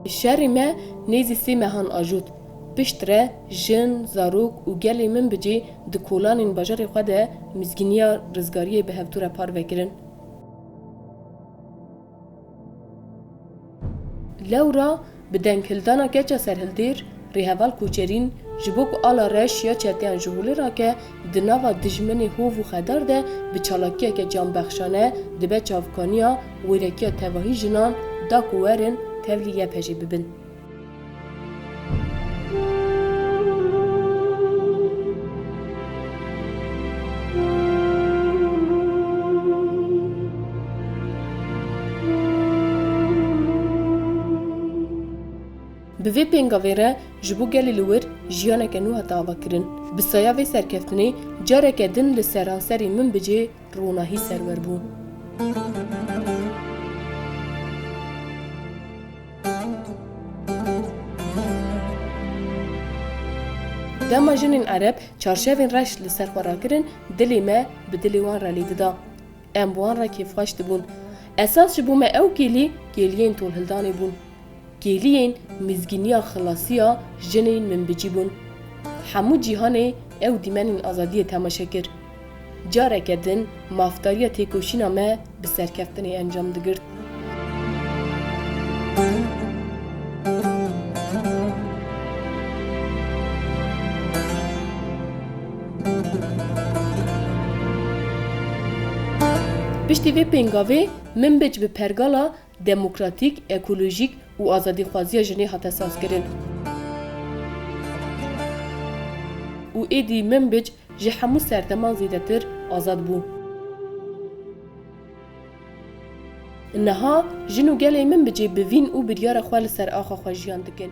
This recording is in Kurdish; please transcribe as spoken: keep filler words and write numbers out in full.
Şerê me nêzî sê mehan ajot. Piştre jin, zarok û gelê Minbicê di kolanên bajarê xwe de mizgîniya rizgariyê bi hevdû re parve kirin. Lewra bi denghildana keça serhildêr, rêheval Koçerîn ji bo ku ala reş ya çeteyan ji holê rake, di nava dijminê hov û xedar de bi çalakiyeke canbexşane dibe çavkaniya wêrekiya tevahî jinan da ku werin tevlî Y P J'ê bibin. Bi vê pêngavê re ji bo gelê li wir jiyaneke nû hate avakirin. Bi saya vê serkeftinê careke din li seranserê Minbicê ronahî serwer bû. Dema jinên Ereb çarşevên reş li ser xwe rakirin, dilê me bi dilê wan re lê dida. Em bi wan re kêfxweş dibûn. Esas ji bo me ew kêlî, kêliyên tolhildanê bûn. Kêliyên mizgîniya xilasiya jinên Minbicî bûn. Hemû cîhanê ew dîmenên azadiyê temaşe kir. Careke din mafdariya têkoşîna me bi serkeftinê encam digirt. Piştî vê pêngavê, Minbic bi pergala demokratîk, ekolojîk û azadîxwaziya jinê hate sazkirin. Û êdî Minbic ji hemû serdeman zêdetir azad bû. Niha jin û gelê Minbicê bi vîn û biryara xwe li ser axa xwe jiyan dikin.